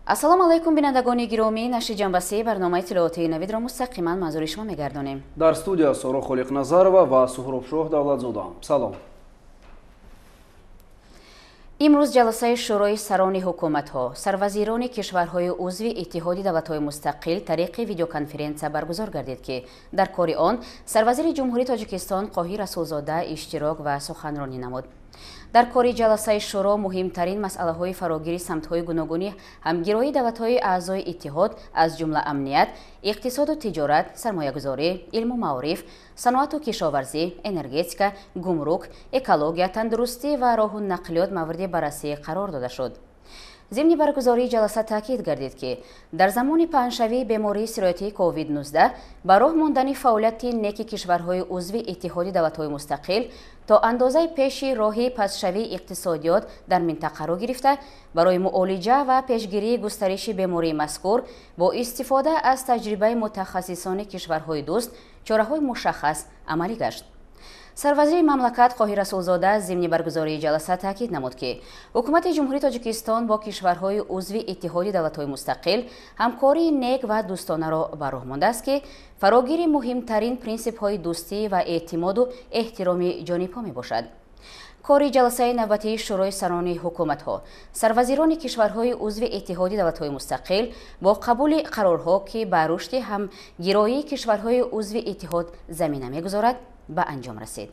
Ассалому алайкум, бинандагони гиромӣ. Нашри ҷанбаси барномаи иттилоотии Навидро мустақиман манзури шумо мегардонем. Дар студия Соро Холиқназарова ва Суҳробшоҳ Давлатзода. Салом. Имрӯз ҷаласаи Шӯрои сарони ҳукуматҳо, сарвазирони кишварҳои узви Иттиҳоди давлатҳои мустақил тариқи видеоконференсия баргузор гардид, ки дар кори он сарвазири Ҷумҳурии Тоҷикистон Қоҳир Расулзода иштирок ва суханронӣ намуд. Дар кори ҷаласаи шӯро муҳимтарин масъалаҳои фарогири самтҳои гуногуни ҳамгироии давлатҳои аъзои иттиҳод, аз ҷумла амният, иқтисоду тиҷорат, сармоягузорӣ, илму маориф, саноату кишоварзӣ, энергетика, гумрук, экология, тандурустӣ ва роҳу нақлиёт мавриди баррасӣ қарор дода шуд. Зимни баргузории ҷаласа таъкид гардид, ки дар замони паҳншавии бемории сироятии COVID-19 ба роҳ мондани фаъолияти неки кишварҳои узви Иттиҳоди давлатҳои мустақил то андозаи пеши роҳи пастшавии иқтисодиёт дар минтақаро гирифта, барои муолиҷа ва пешгирии густариши бемории мазкур бо истифода аз таҷрибаи мутахассисони кишварҳои дӯст чораҳои мушаххас амалӣ гашт. Сарвазири мамлакат Қоҳир Расулзода зимни баргузории ҷаласа таъкид намуд, ки ҳукумати Ҷумҳурии Тоҷикистон бо кишварҳои узви Иттиҳоди давлатҳои мустақил ҳамкории нек ва дӯстонаро ба роҳ мондааст, ки фарогири муҳимтарин принсипҳои дӯстӣ ва эътимоду эҳтироми ҷонибҳо мебошад. Кори ҷаласаи навбатии Шӯрои сарони ҳукуматҳо, сарвазирони кишварҳои узви Иттиҳоди давлатҳои мустақил бо қабули қарорҳо, ки ба рушди ҳамгироии кишварҳои узви иттиҳод замина мегузорад, ба анҷом расид.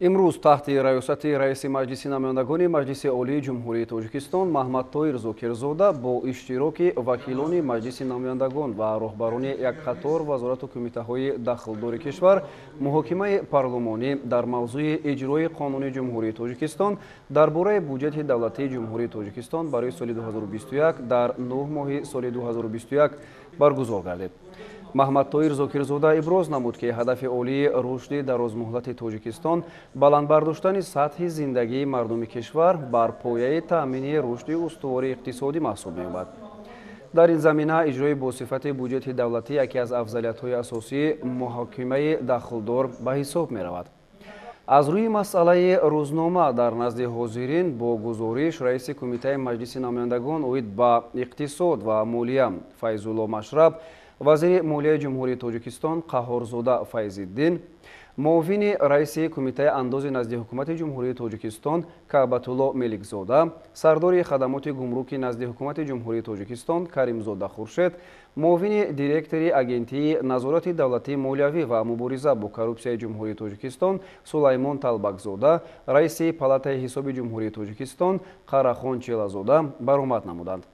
Имрӯз таҳти раёсати раиси Маҷлиси намояндагони Маҷлиси Олии Ҷумҳурии Тоҷикистон Маҳмадтоир Зокирзода бо иштироки вакилони Маҷлиси намояндагон ва роҳбарони як қатор вазорату кумитаҳои дахлдори кишвар муҳокимаи парлумонӣ дар мавзӯи иҷрои Қонуни Ҷумҳурии Тоҷикистон дар бораи буҷети давлатии Ҷумҳурии Тоҷикистон барои соли 2021 дар 9 моҳи соли 2021 баргузор гардид. Маҳмадтоир Зокирзода иброз намуд, ки ҳадафи олии рушди дарозмуҳлати Тоҷикистон баланд бардоштани сатҳи зиндагии мардуми кишвар бар пояи таъмини рушди устувори иқтисодӣ маҳсуб меёбад. Дар ин замина иҷрои босифати буҷети давлатӣ яке аз афзалиятҳои асосии муҳокимаи дахлдор ба ҳисоб меравад. Аз рӯи масъалаи рӯзнома дар назди ҳозирин бо гузориш раиси Кумитаи Маҷлиси намояндагон оид ба иқтисод ва молия Файзулло Машраб, вазири молияи Ҷумҳурии Тоҷикистон Қаҳҳорзода Файзиддин, муовини раиси Кумитаи андози назди Ҳукумати Ҷумҳурии Тоҷикистон Каъбатулло Меликзода, сардори хадамоти гумруки назди Ҳукумати Ҷумҳурии Тоҷикистон Каримзода Хуршед, муовини директори Агентии назорати давлатии молиявӣ ва мубориза бо коррупсияи Ҷумҳурии Тоҷикистон Сулаймон Талбакзода, раиси Палатаи ҳисоби Ҷумҳурии Тоҷикистон Қарахон Челазода баромад намуданд.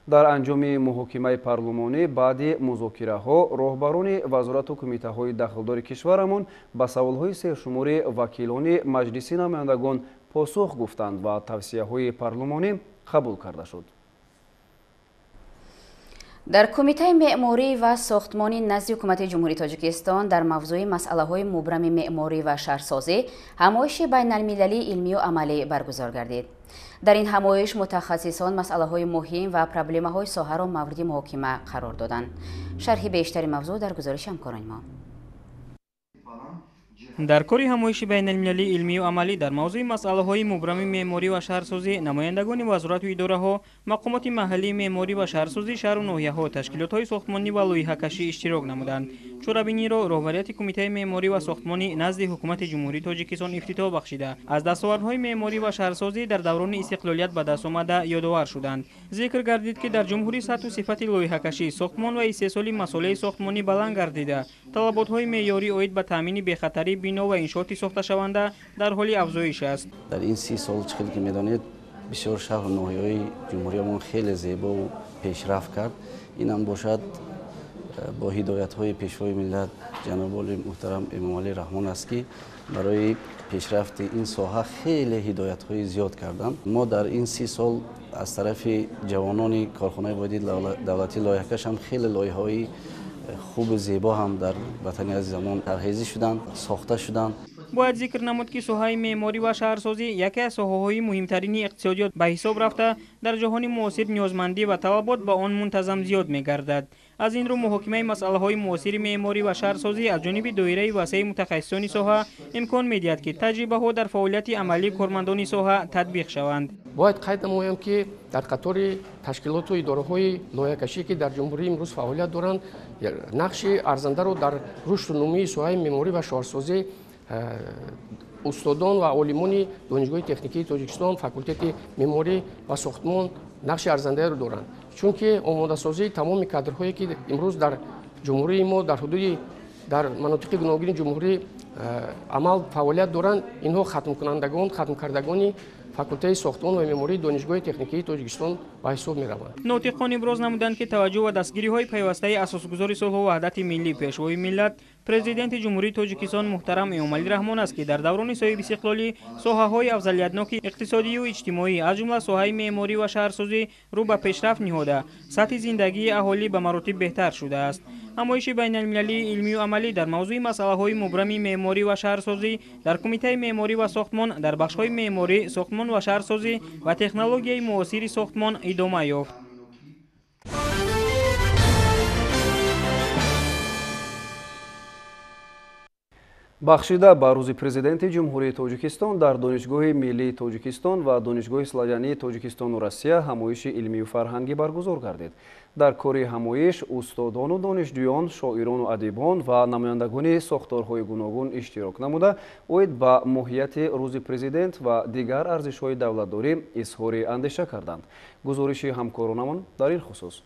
Дар анҷоми муҳокимаи парлумонӣ баъди музокираҳо роҳбарони вазорату кумитаҳои дахлдори кишварамон ба саволҳои сершумори вакилони Маҷлиси намояндагон посух гуфтанд ва тавсияҳои парлумонӣ қабул карда шуд. Дар Кумитаи меъморӣ ва сохтмони назди Ҳукумати Ҷумҳурии Тоҷикистон дар мавзӯи масъалаҳои мубрами меъморӣ ва шаҳрсозӣ ҳамоиши байналмилалии илмию амалӣ баргузор гардид. Дар ин ҳамоиш мутахассисон масъалаҳои муҳим ва проблемаҳои соҳаро мавриди муҳокима қарор доданд. Шарҳи бештари мавзӯъ дар гузориши ҳамкорони мо. Дар кори ҳамоиши байналмилалии илмию амалӣ дар мавзӯи масъалаҳои мубрами меъморӣ ва шаҳрсозӣ намояндагони вазорату идораҳо, мақомоти маҳаллии меъморӣ ва шаҳрсозии шаҳру ноҳияҳо, ташкилотҳои сохтмонӣ ва лоиҳакашӣ иштирок намуданд. Чорабиниро роҳбарияти Кумитаи меъморӣ ва сохтмонӣ назди Ҳукумати Ҷумҳурии Тоҷикистон ифтитоҳ бахшида, аз дастовардҳои меъморӣ ва шаҳрсозӣ дар даврони истиқлолият ба даст омада ёдовар шуданд. Зикр гардид, ки дар ҷумҳурӣ сатҳу сифати лоиҳакашӣ, сохтмон ва истеҳсоли масолеҳи сохтмонӣ баланд гардида, талаботҳои меъёрӣ оид ба таъмини бехатарии бино ва иншооти сохташаванда дар ҳоли афзоиш аст. Дар ин 30 сол, чӣ хеле ки медонед, бисёр шаҳру ноҳияҳои ҷумҳуриямон хеле зебову пешрафт кард. Инам бошад бо ҳидоятҳои Пешвои миллат ҷаноби оли муҳтарам Эмомалӣ Раҳмон аст, ки барои пешрафти ин соҳа хеле ҳидоятҳои зиёд карданд. Мо дар ин 30 сол аз тарафи ҷавонони корхонаи воҳиди давлатии лоиҳакаш ҳам хеле лоиҳаҳои хубу зебо ҳам дар ватани азизамон тарҳрезӣ шуданд, сохта шуданд. Бояд зикр намуд, ки соҳаи меъморӣ ва шаҳрсозӣ яке аз соҳаҳои муҳимтарини иқтисодиёт ба ҳисоб рафта, дар ҷаҳони муосир ниёзмандӣ ва талабот ба он мунтазам зиёд мегардад. Аз ин рӯ муҳокимаи масъалаҳои муосири меъморӣ ва шаҳрсозӣ аз ҷониби доираи васеи мутахассисони соҳа имкон медиҳад, ки таҷрибаҳо дар фаъолияти амалии кормандони соҳа татбиқ шаванд. Бояд қайд намоям, ки дар қатори ташкилоту идораҳои лоиҳакашӣ, ки дар ҷумҳурӣ имрӯз фаъолият доранд, нақши арзандаро дар рушду нумӯи соҳаи меъморӣ ва шаҳрсозӣ устодон ва олимони Донишгоҳи техникии Тоҷикистон, факултети меъморӣ ва сохтмон нақши арзандаеро доранд. Чунки омодасозии тамоми кадрҳое, ки имрӯз дар ҷумҳурии мо дар ҳудуди дар манотиқи гуногуни ҷумҳурӣ амал фаъолият доранд, инҳо хатмкунандагон, хатмкардагони факултети сохтмон ва меъмории Донишгоҳи техникии Тоҷикистон ба ҳисоб мераванд. Нотиқон иброз намуданд, ки таваҷҷӯҳ ва дастгириҳои пайвастаи асосгузори сулҳу ваҳдати миллӣ, Пешвои миллат, Президенти Ҷумҳурии Тоҷикистон муҳтарам Эмомалӣ Раҳмон аст, ки дар даврони соҳибистиқлолӣ соҳаҳои афзалиятноки иқтисодию иҷтимоӣ, аз ҷумла соҳаи меъморӣ ва шаҳрсозӣ, рӯ ба пешрафт ниҳода, сатҳи зиндагии аҳолӣ ба маротиб беҳтар шудааст. Ҳамоиши байналмилалии илмию амалӣ дар мавзӯи масъалаҳои мубрами меъморӣ ва шаҳрсозӣ дар Кумитаи меъморӣ ва сохтмон дар бахшҳои меъморӣ, сохтмон ва шаҳрсозӣ ва технологияи муосири сохтмон идома ёфт. Бахшида ба Рӯзи Президенти Ҷумҳурии Тоҷикистон дар Донишгоҳи миллии Тоҷикистон ва Донишгоҳи славянии Тоҷикистону Россия ҳамоиши илмию фарҳангӣ баргузор гардид. Дар кори ҳамоиш устодону донишҷӯён, шоирону адибон ва намояндагони сохторҳои гуногун иштирок намуда, оид ба моҳияти Рӯзи Президент ва дигар арзишҳои давлатдорӣ изҳори андеша карданд. Гузориши ҳамкоронамон дар ин хусус.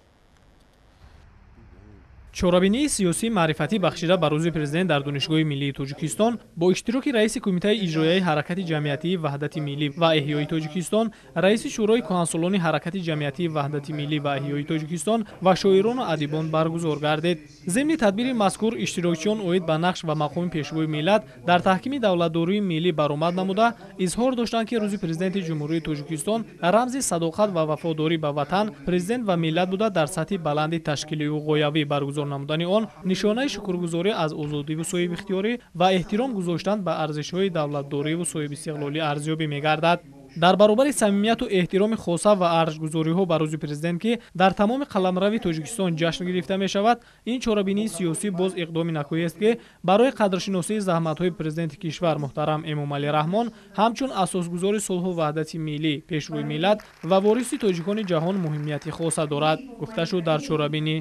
Чорабинии сиёсии маърифатӣ бахшида ба Рӯзи Президент дар Донишгоҳи миллии Тоҷикистон бо иштироки раиси Кумитаи иҷроияи Ҳаракати ҷамъиятии Ваҳдати миллӣ ва эҳёи Тоҷикистон, раиси Шӯрои кӯҳансолони Ҳаракати ҷамъиятии Ваҳдати миллӣ ва эҳёи Тоҷикистон ва шоирону адибон баргузор гардид. Зимни тадбири мазкур иштирокчиён оид ба нақш ва мақоми Пешвои миллат дар таҳкими давлатдории миллӣ баромад намуда, изҳор доштанд, ки Рӯзи Президенти Ҷумҳурии Тоҷикистон рамзи садоқат ва вафодорӣ ба ватан, президент ва миллат буда, дар сатҳи баланди ташкилию ғоявӣ баргузор намудани он нишонаи шукргузорӣ аз озодиву соҳибихтиёрӣ ва эҳтиром гузоштан ба арзишҳои давлатдориву соҳибистиқлолӣ арзёбӣ мегардад. Дар баробари самимияту эҳтироми хоса ва арҷгузориҳо ба Рӯзи Президент, ки дар тамоми қаламрави Тоҷикистон ҷашн гирифта мешавад, ин чорабинии сиёсӣ боз иқдоми накӯест, ки барои қадршиносии заҳматҳои Президенти кишвар муҳтарам Эмомалӣ Раҳмон ҳамчун асосгузори сулҳу ваҳдати миллӣ, Пешвои миллат ва вориси тоҷикони ҷаҳон муҳимияти хоса дорад, гуфта шуд дар чорабинӣ.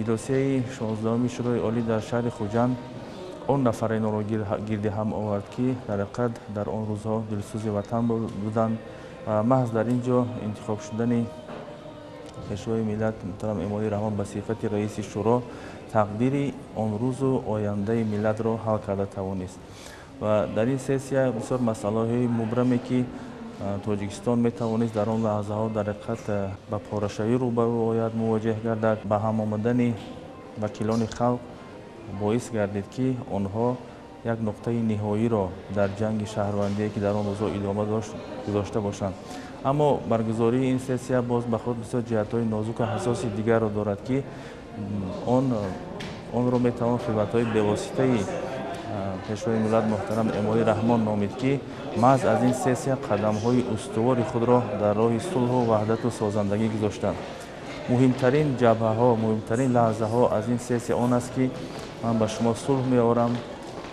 Иҷлосияи 16-уми Шӯрои Олӣ дар шаҳри Хуҷанд он нафаринро гирди ҳам овард, ки дар ҳақиқат дар он рӯзҳо дилсӯзи ватан буданд ва маҳз дар ин ҷо интихоб шудани Пешвои миллат муҳтарам Эмомалӣ Раҳмон ба сифати раиси шӯро тақдири он рӯзу ояндаи миллатро ҳал карда тавонист. Ва дар ин сессия бисёр масъалаҳои мубраме, ки Тоҷикистон метавонист дар он лаҳзаҳо дар ҳақиқат ба порашавӣ рӯбарӯ ояд, мувоҷеҳ гардад, ба ҳам омадани вакилони халқ боис гардид, ки онҳо як нуқтаи ниҳоиро дар ҷанги шаҳрвандие, ки дар он рӯзҳо идома дошт, гузошта бошанд. Аммо баргузории ин сессия боз ба худ бисёр ҷиҳатҳои нозуку ҳассоси дигарро дорад, ки онро метавон хидматҳои бевоситаи Пешвои миллат муҳтарам Эмомалӣ Раҳмон номид, ки маҳз аз ин сессия қадамҳои устувори худро дар роҳи сулҳу ваҳдату созандагӣ гузоштанд. Муҳимтарин ҷабҳаҳо, муҳимтарин лаҳзаҳо аз ин сессия он аст, ки ман ба шумо сулҳ меорам,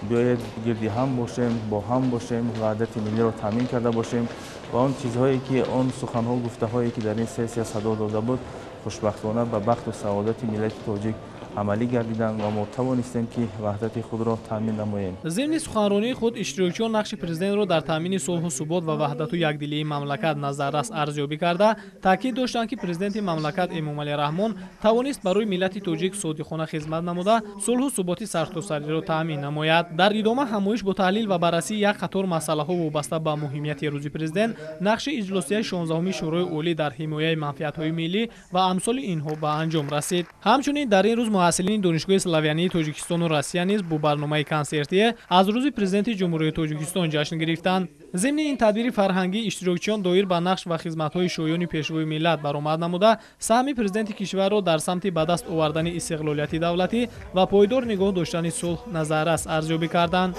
биёед гирди ҳам бошем, бо ҳам бошем, ваҳдати миллиро таъмин карда бошем. Ва он чизҳое, ки он суханҳо, гуфтаҳое, ки дар ин сессия садо дода буд, хушбахтона ба бахту саодати миллати тоҷик амалӣ гардиданд ва мо тавонистем, ки ваҳдати худро таъмин намоем. Зимни суханронии худ иштирокчиён нақши президентро дар таъмини сулҳу субот ва ваҳдату якдилии мамлакат назаррас арзёбӣ карда, таъкид доштанд, ки президенти мамлакат Эмомалӣ Раҳмон тавонист барои миллати тоҷик содиқона хизмат намуда, сулҳу суботи сартосариро таъмин намояд. Дар идома ҳамоиш бо таҳлил ва баррасии як қатор масъалаҳо вобаста ба муҳимияти Рӯзи Президент, нақши иҷлосияи 16-уми Шӯрои Олӣ дар ҳимояи манфиатҳои миллӣ ва амсоли инҳо ба анҷом расид. Ҳамчунин дар ин рӯз муҳассилини Донишгоҳи славянии Тоҷикистону Россия низ бо барномаи консертие аз Рӯзи Президенти Ҷумҳурии Тоҷикистон ҷашн гирифтанд. Зимни ин тадбири фарҳангӣ иштирокчиён доир ба нақш ва хизматҳои шоёни Пешвои миллат баромад намуда, саҳми президенти кишварро дар самти ба даст овардани истиқлолияти давлатӣ ва пойдор нигоҳ доштани сулҳ назаррас арзёбӣ карданд.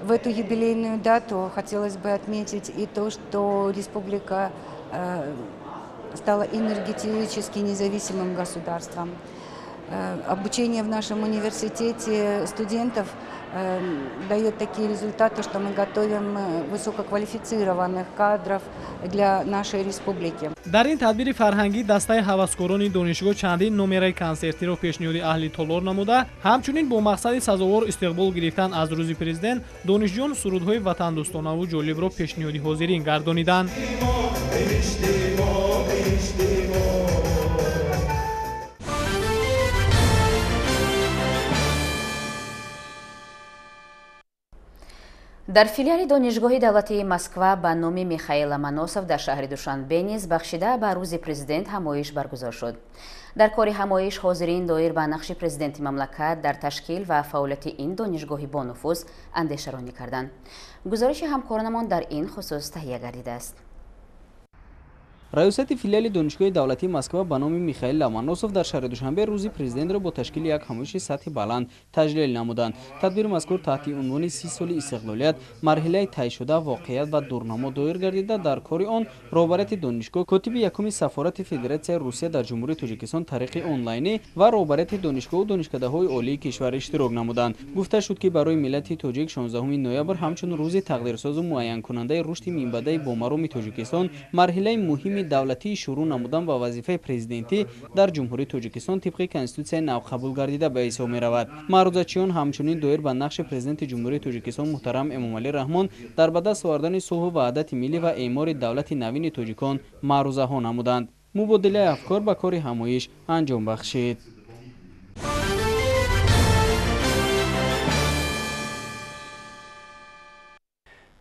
В эту юбилейную дату хотелось бы отметить и то, что республика стала энергетически независимым государством. Обучение в нашем университете студентов дает такие результаты, что мы готовим высококвалифицированных кадров для нашей республики. Дар ин тадбири фарҳангӣ дастаи ҳаваскорони донишгоҳ чандин номераи консертиро пешниҳоди аҳли толор намуда, ҳамчунин бо мақсади сазовор истиқбол гирифтан аз рӯзи президент донишҷӯён сурудҳои ватандӯстонаву ҷолибро пешниҳоди ҳозирин гардониданд. Дар филиали Донишгоҳи давлатии Москва ба номи Михаил Ломоносов дар шаҳри Душанбе низ бахшида ба рӯзи президент ҳамоиш баргузор шуд. Дар кори ҳамоиш ҳозирин доир ба нақши президенти мамлакат дар ташкил ва фаъолияти ин донишгоҳи бонуфуз андешаронӣ карданд. Гузориши ҳамкоронамон дар ин хусус таҳия гардидааст. Раёсати филиали Донишгоҳи давлатии Москва ба номи Михаил Ломоносов дар шаҳри Душанбе рӯзи президентро бо ташкили як ҳамоиши сатҳи баланд таҷлил намуданд. Тадбири мазкур таҳти унвони 30 соли истиқлолият, марҳилаи тай шуда, воқеият ва дурнамо доир гардида, дар кори он роҳбарияти донишгоҳ, котиби якуми сафорати Федератсияи Русия дар Ҷумҳурии Тоҷикистон тариқи онлайнӣ ва роҳбарияти донишгоҳу донишкадаҳои олии кишвар иштирок намуданд. Гуфта шуд, ки барои миллати тоҷик 16 ноябр ҳамчун рӯзи тақдирсозу муайянкунандаи рушди минбаъдаи бомароми Тоҷикистон, марҳилаи муҳими давлатии шурӯъ намудан ба вазифаи президентӣ дар Ҷумҳурии Тоҷикистон тибқи конститутсияи навқабул гардида ба ҳисоб меравад. Маърузачиён ҳамчунин доир ба нақши президенти Ҷумҳурии Тоҷикистон муҳтарам Эмомалӣ Раҳмон дар ба даст овардани сулҳу ваҳдати миллӣ ва эъмори давлати навини тоҷикон маърузаҳо намуданд. Мубодилаи афкор ба кори ҳамоиш анҷом бахшид.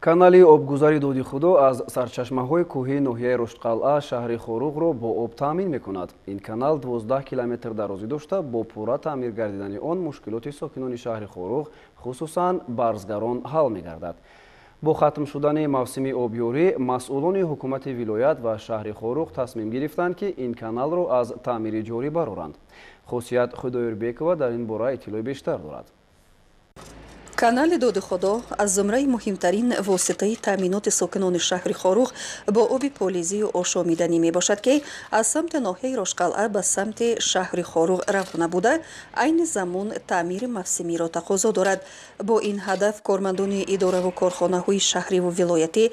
Канали обгузари Доди Худо аз сарчашмаҳои кӯҳии ноҳияи Рушдқалъа шаҳри Хоруғро бо об таъмин мекунад. Ин канал 12 километр дарозӣ дошта, бо пурра таъмир гардидани он мушкилоти сокинони шаҳри Хоруғ, хусусан барзгарон, ҳал мегардад. Бо хатм шудани мавсими обёрӣ масъулони ҳукумати вилоят ва шаҳри Хоруғ тасмим гирифтанд, ки ин каналро аз таъмири ҷорӣ бароранд. Хусият Худоёрбекова дар ин бора иттилои бештар дорад. Канали Доди Худо аз зумраи муҳимтарин воситаи таъминоти сокинони шаҳри Хоруғ бо оби полизию ошомиданӣ мебошад, ки аз самти ноҳияи Рошқалъа ба самти шаҳри Хоруғ равона буда, айни замон таъмири мавсимиро тақозо дорад. Бо ин ҳадаф кормандони идораву корхонаҳои шаҳриву вилоятӣ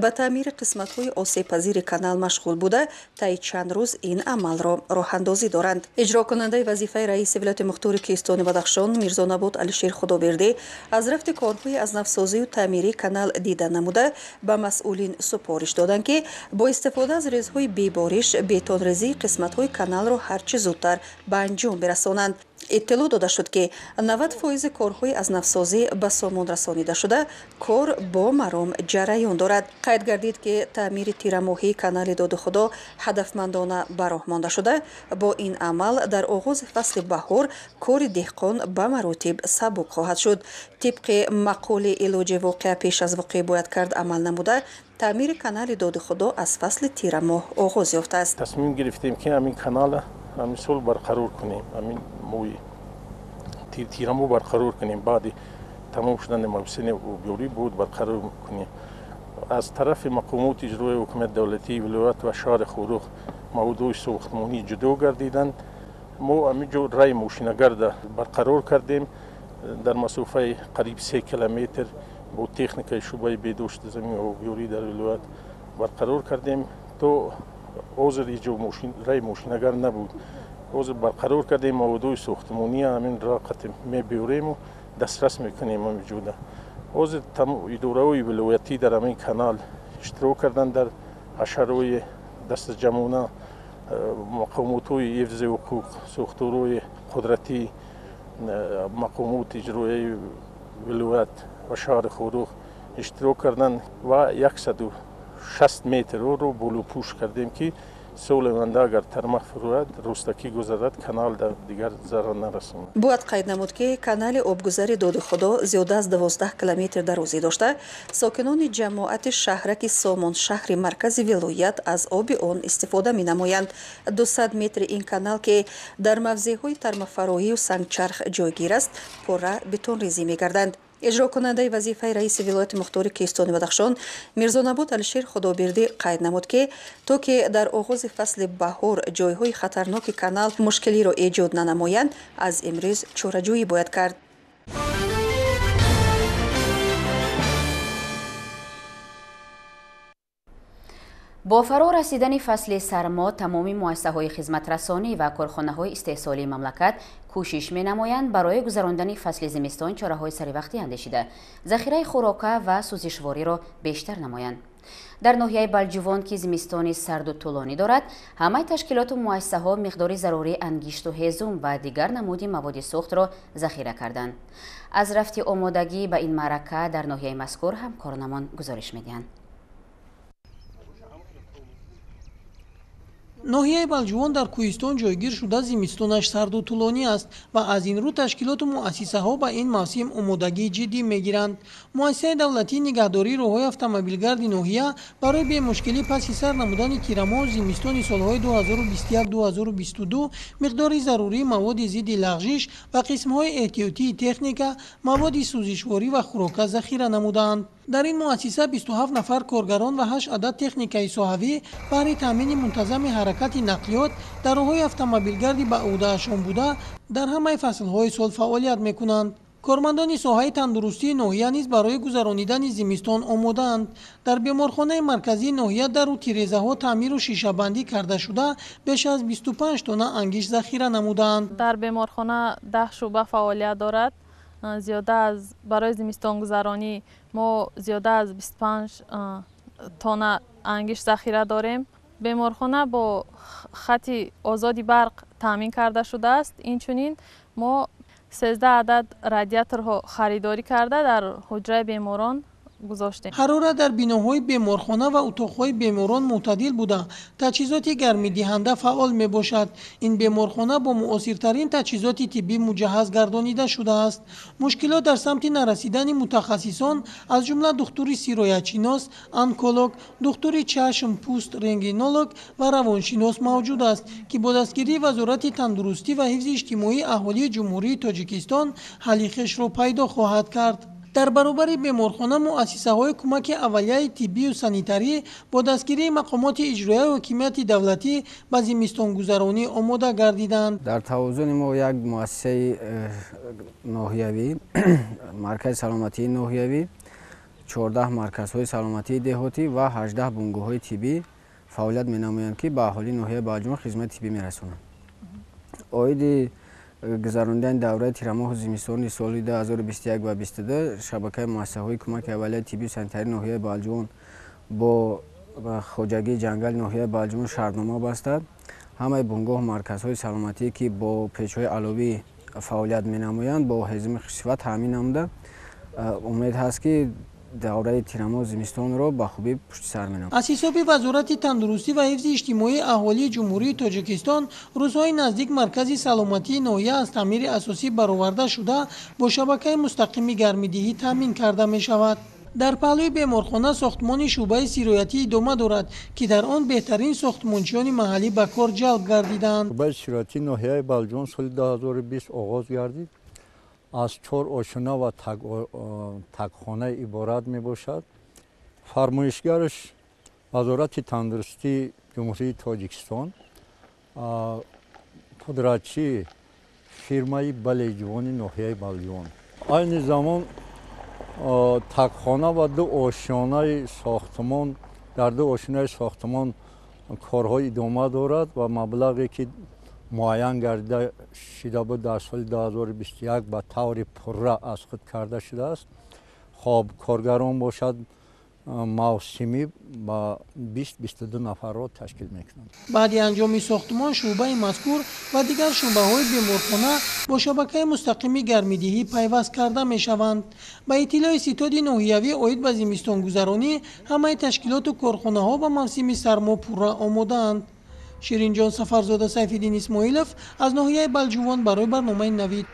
ба таъмири қисматҳои осебпазири канал машғул буда, таи чанд рӯз ин амалро роҳандозӣ доранд. Иҷрокунандаи вазифаи раиси вилояти мухтори Кӯҳистони Бадахшон Мирзонабод Алишер Худобердӣ аз рафти корҳои аз навсозию таъмирии канал дида намуда, ба масъулин супориш доданд, ки бо истифода аз резҳои бебориш бетонрезии қисматҳои каналро ҳарчи зудтар ба анҷом бирасонанд. Иттилоъ дода шуд, ки 90 фоизи корҳои аз навсозӣ ба сомон расонида шуда, кор бо маром ҷараён дорад. Қайд гардид, ки таъмири тирамоҳии канали Доди Худо ҳадафмандона ба роҳ монда шуда, бо ин амал дар оғози фасли баҳор кори деҳқон ба маротиб сабук хоҳад шуд. Тибқи мақоли илоҷи воқеа пеш аз воқеъ бояд кард амал намуда, таъмири канали Доди Худо аз фасли тирамоҳ оғоз ёфтааст. Тасмим гирифтем, ки ҳамин канала ҳамин сол барқарор кунем, ҳамин моҳи тирамо барқарор кунем, баъди тамом шудани мавсими обёрӣ буд барқарор кунем. Аз тарафи мақомоти иҷрои ҳукумати давлатии вилоят ва шаҳри Хоруғ маводҳои сохтмонӣ ҷудо гардиданд. Мо ҳамин ҷо раи мошинагарда барқарор кардем дар масофаи қариб 3 километр бо техникаи шӯъбаи беҳдошти замин ва обёрӣ дар вилоят барқарор кардем. То ҳозир иҷо раи мошинагар набуд, ҳозир барқарор кардем. Маводҳои сохтмонӣ ҳамин рақати мебиёрему дастрас мекунем ҳамиҷода. Ҳозир идораҳои вилоятӣ дар ҳамин канал иштирок карданд дар ҳашарои дастаҷамъона, мақомотҳои ҳифзи ҳуқуқ, сохторҳои қудратӣ, мақомоти иҷроияи вилоят ва шаҳри Хоруғ иштирок карданд ва 160 метрро болопӯш кардем, ки соли оянда агар тармах фурӯяд, рӯстакӣ гузарад, канал дар дигар зарар нарасонад. Бояд қайд намуд, ки канали обгузари Доди Худо зиёда аз 12 километр дарозӣ дошта, сокинони ҷамоати шаҳраки Сомон шаҳри маркази вилоят аз оби он истифода менамоянд. 200 метри ин канал, ки дар мавзеъҳои тармафароҳию сангчарх ҷойгир аст, пурра бетонрезӣ мегарданд. Иҷрокунандаи вазифаи раиси вилояти мухтори Кӯҳистони Бадахшон Мирзонабод Алишер Худобирдӣ қайд намуд, ки то ки дар оғози фасли баҳор ҷойҳои хатарноки канал мушкилиро эҷод нанамоянд, аз имрӯз чораҷӯӣ бояд кард. Бо фаро расидани фасли сармо тамоми муассисаҳои хизматрасонӣ ва корхонаҳои истеҳсолии мамлакат кӯшиш менамоянд барои гузарондани фасли зимистон чораҳои саривақтӣ андешида, захираи хӯрока ва сӯзишвориро бештар намоянд. Дар ноҳияи Балҷувон, ки зимистони сарду тӯлонӣ дорад, ҳамаи ташкилоту муассисаҳо миқдори зарурии ангишту ҳезум ва дигар намуди маводи сӯхтро захира карданд. Аз рафти омодагӣ ба ин маърака дар ноҳияи мазкур ҳамкоронамон гузориш медиҳанд. Ноҳияи Балҷувон дар кӯҳистон ҷойгир шуда, зимистонаш сарду тӯлонӣ аст ва аз ин рӯ ташкилоту муассисаҳо ба ин мавсим омодагии ҷиддӣ мегиранд. Муассисаи давлатии нигаҳдории роҳҳои автомобилгарди ноҳия барои бемушкилӣ паси сар намудани тирамоҳу зимистони солҳои 2021-2022 миқдори зарурии маводи зидди лағжиш ва қисмҳои эҳтиётии техника, маводи сӯзишворӣ ва хӯрока захира намудаанд. Дар ин муассиса 27 нафар коргарон ва 8 адад техникаи соҳавӣ баҳри таъмини мунтазами ҳаракати нақлиёт дар роҳҳои автомобилгарди ба ӯҳдаашон буда дар ҳамаи фаслҳои сол фаъолият мекунанд. Кормандони соҳаи тандурустии ноҳия низ барои гузаронидани зимистон омодаанд. Дар беморхонаи марказии ноҳия дару тирезаҳо таъмиру шишабандӣ карда шуда, беш аз 25 тонна ангиш захира намудаанд. Дар беморхона 10 шӯъба фаъолият дорад. Зиёда аз барои зимистонгузаронӣ мо зиёда аз 25 тонна ангиш захира дорем. Беморхона бо хати озоди барқ таъмин карда шудааст. Инчунин мо 13 адад радиаторҳо харидорӣ карда дар ҳуҷраи беморон гузоштем. Ҳарорат дар биноҳои беморхона ва утоқҳои беморон мӯътадил буда, таҷҳизоти гармидиҳанда фаъол мебошад. Ин беморхона бо муосиртарин таҷҳизоти тиббӣ муҷаҳҳаз гардонида шудааст. Мушкилот дар самти нарасидани мутахассисон, аз ҷумла духтури сироятшинос, онколог, духтури чашм, пӯст, рентгенолог ва равоншинос мавҷуд аст, ки бо дастгирии Вазорати тандурустӣ ва ҳифзи иҷтимоии аҳолии Ҷумҳурии Тоҷикистон ҳалли хешро пайдо хоҳад кард. Дар баробари беморхона муассисаҳои кӯмаки аввалияи тиббию санитарӣ бо дастгирии мақомоти иҷроияи ҳокимияти давлатӣ ба зимистонгузаронӣ омода гардиданд. Дар тавозуни мо як муассисаи ноҳиявӣ, маркази саломатии ноҳиявӣ, 14 марказҳои саломатии деҳотӣ ва 18 бунгоҳҳои тиббӣ фаъолият менамоянд, ки ба аҳолии ноҳияи Балҷувон хизмати тиббӣ мерасонанд. Оиди гузарондани давраи тирамоҳу зимистони соли 2021 ва 22 шабакаи муассисаҳои кӯмаки аввалияи тиббию санитарии ноҳияи Балҷувон бо хоҷагии ҷангали ноҳияи Балҷувон шартнома бастад. Ҳамаи бунгоҳ марказҳои саломатӣ, ки бо печҳои аловӣ фаъолият менамоянд, бо ҳезуми хушсифат таъмин намуда, умед ҳаст, ки давраи тирамоҳ зимистонро ба хубӣ пушти сар менамояд. Аз ҳисоби Вазорати тандурустӣ ва ҳифзи иҷтимоии аҳолии Ҷумҳурии Тоҷикистон рӯзҳои наздик маркази саломатии ноҳия аз таъмири асосӣ бароварда шуда бо шабакаи мустақими гармидиҳӣ таъмин карда мешавад. Дар паҳлӯи беморхона сохтмони шӯъбаи сироятӣ идома дорад, ки дар он беҳтарин сохтмончиёни маҳаллӣ ба кор ҷалб гардиданд. Шӯъбаи сироятии ноҳияи Балҷувон соли 2020 оғоз гардид. Аз 4 ошона ва тагхона иборат мебошад. Фармоишгараш Вазорати тандурустии Ҷумҳурии Тоҷикистон, пудратчии фирмаи Балеҷувони ноҳияи Балҷувон. Айни замон тагхона ва ду ошонаи сохтмон, дар ду ошонаи сохтмон корҳо идома дорад ва маблағе ки муайян гардида шида буд дар соли 2021 ба таври пурра аз худ карда шудааст. Хоб, коргарон бошад мавсимӣ ба 20-22 нафарро ташкил мекунанд. Баъди анҷоми сохтмон шӯъбаи мазкур ва дигар шӯъбаҳои беморхона бо шабакаи мустақими гармидиҳӣ пайваст карда мешаванд. Ба иттилои ситоди ноҳиявӣ оид ба зимистонгузаронӣ ҳамаи ташкилоту корхонаҳо ба мавсими сармо пурра омодаанд. Ширинҷон Сафарзода, Сайфиддин Исмоилов аз ноҳияи Балҷувон барои барномаи Навид.